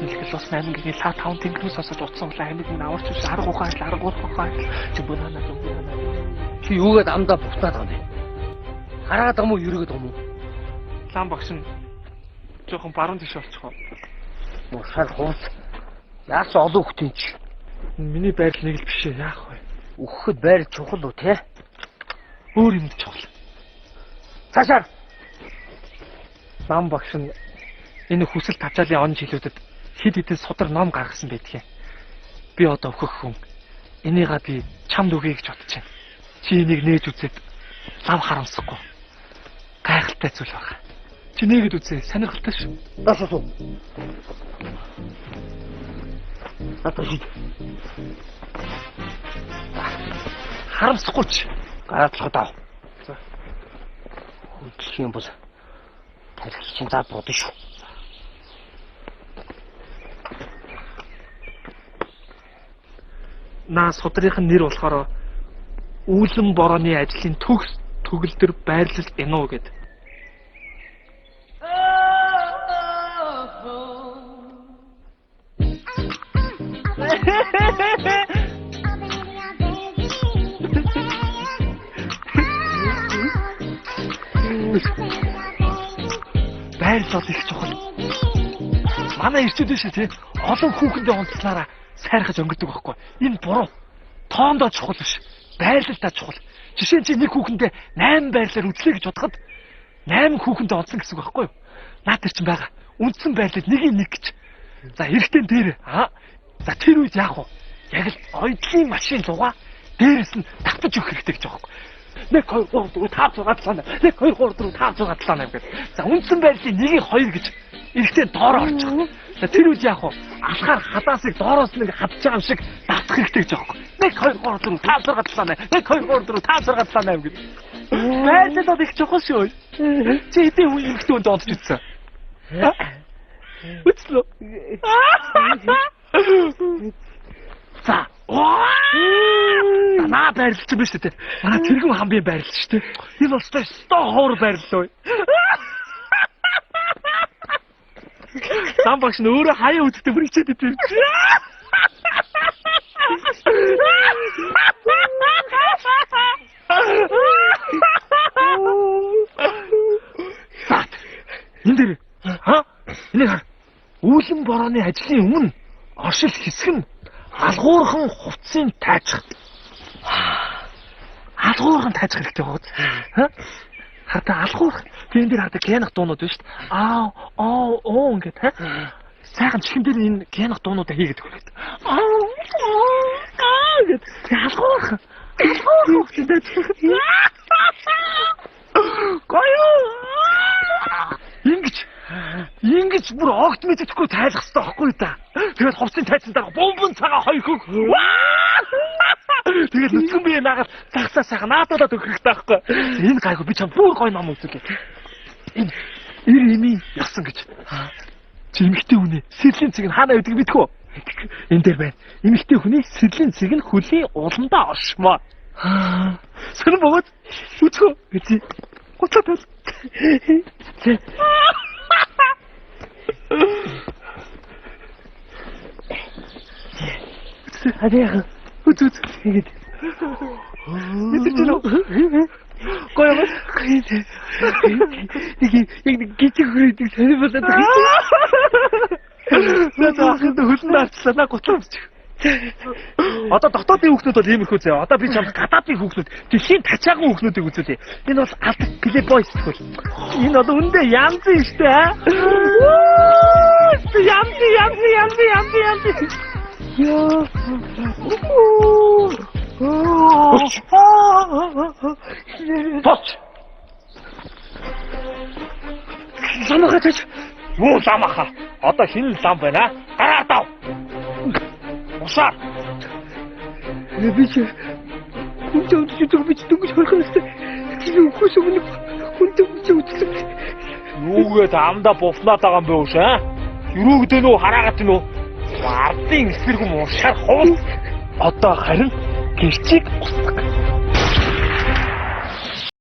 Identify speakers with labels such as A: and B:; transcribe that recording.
A: Нэлхэл ус 8 гэрний лаа 5 тэнгэрээс сонсож утсан улаан амьд минь аварч биш арга ухаан арга ухаан чүмбэнана чүмбэнана.
B: Чи юугээд амдаа буцаад байгаа юм бэ? Хараад байгаа мó ерөөд байгаа мó?
A: Лам багш нь жоохон баруун тийш болчих уу?
B: Мушаар хууц. Яасан олон хүүхдийн чи.
A: Миний байрал нэг л биш ээ. Яах вэ?
B: Өгөхөд байр чухал уу те?
A: Өөр юм чухал.
B: Цаашаар.
A: Лам багш нь энэ хүсэл тавчаалын он жилүүдэд хэд хэдэн судар ном гаргасан байдгийг. Би одоо өөхөх хүн. Энийга би чамд өгье гэж бодож байна. Чи энийг нээж үзээд лав харамсахгүй. Гайхалтай зүйл байна. Чи нээгээд үзээ. Сонирхолтой шүү.
B: Дашаа суу. Надад шид.
A: Харамсахгүй ч.
B: Гараатлахад ав.
A: За.
B: Хөдлөх юм бол тархи чинь заа бодно шүү.
A: Наа судрынх нь нэр болохоор Үүлэн борооны ажлын төгс төгөлдөр байрлал энүү гэд. Байрлал бол их чухал. Манай ирчүүд биш тий. Олон хүүхэндээ онцлоороо сайрхаж өнгөрдөг байхгүй. Энэ буруу. Тоондоо чухал биш. Байрлалдаа чухал. Жишээ нь чи нэг хүүхэндээ 8 байрлалаар үзлээ гэж бодоход 8 хүүхэндээ онцсон гэсэн үг байхгүй юу? Наад тэр чинь байгаа. Үндсэн байрлал нэгийн нэг гэж. За эрэгтэй дээр аа за тэр үед яах вэ? Яг л оёдлын машин лугаа дээрээс нь татаж өгөх хэрэгтэй гэж байгаа байхгүй. 1 2 3 4 5 6 7 8 1 2 3 4 5 6 7 8 гэдэг. За үндсэн байрлалын нэгийн 2 гэж эрэгтэй доороо орчих. За тэр үед яах вэ? Алхаар хадаасыг доороос нэг хадж байгаа юм шиг давтах хэрэгтэй гэж байгаа байхгүй. 1 2 3 4 5 6 7 8 1 2 3 4 5 6 7 8 гэдэг. Байрлал бол их чухал шүү. Чи хэдийн хүн эрэгтэй хүнд онцож үзсэн? Үзсэн үү? За. Наа байрлал чинь биш үү те. Манай тэргүүн хамбын байрлал шүү дээ. Энэ бол өстой ховор байрлал үү. Нам багш нь өөрөө хаяа үздэг бүр хичээд идэв юм чи. За. Энэ дээр ха? Энийг хар. Үүлэн борооны ажлын өмнө оршил хэсэг нь алгуурхан хувцсын тайчих. Алгуурхан тайчих хэрэгтэй байгаа. Ха? Хата алгуурх. Тэр энэ дээр хата генах дуунууд байна шүү дээ. Аа, оо, оо ингээд ха. Сайхан чихэн дээр энэ генах дуунуудаа хийгээд өгөх хэрэгтэй. Аа, аа гэд алгуурх. Алгуурх хувцсын тайчих. Гоё. Ингэж бүр огт мэддэхгүй тайлах хэрэгтэй байхгүй да. Тэгээд хувцсын тайцсан дараа бомбон цагаан хоёр хөх. Тэгээд нүцгэн бие наагаад загсаа сайхан наадуулаад өгөх хэрэгтэй байхгүй. Энэ гайгүй би чам бүр гоё ном үзүүлээ. Энэ эр эмийн ясан гэж. Чи эмэгтэй хүний сэрлийн цэг нь хаана байдгийг мэдэх үү? Энэ дээр байна. Эмэгтэй хүний сэрлийн цэг нь хөлийн уламдаа оршмоо. Сонир богод үзэх үү? Үзье. Гутлаа тал.
B: Хадиах.
A: Үз үз.
B: Тэгээд.
A: Мэдэрч байна уу? Гоё юм.
B: Нэг яг нэг гिचиг хүрээдэг сонир болоод байгаа.
A: Наа ахын хөлн арчлаа. Наа гутлаа өмсчих. Одоо дотоодын хүүхнүүд бол иймэрхүү заяа. Одоо би чамд гадаадын хүүхнүүд, дэлхийн тачаахан хүүхнүүдийг үзүүлье. Энэ бол алдаг плейбой сэтгүүл. Энэ бол үндэ янз юм штэ. Янз янз янз янз янз.
B: Яа.
A: Точ. Ламаха тач. Юу ламаха? Одоо хин лам байна? Гараа дав. Усаар.
B: Би чи хүнтэй үзэж би чи дөнгөж хорих ёстой. Би үхээс өмнө хүнтэй үзэж үзлээ.
A: Юугээд амдаа буфнаад байгаа юм бэ үш аа? Юрөөгдөө нөө хараагаад нөө. Ардын эсэргүм уушаар ховл. Одоо харин гэрчийг устгах.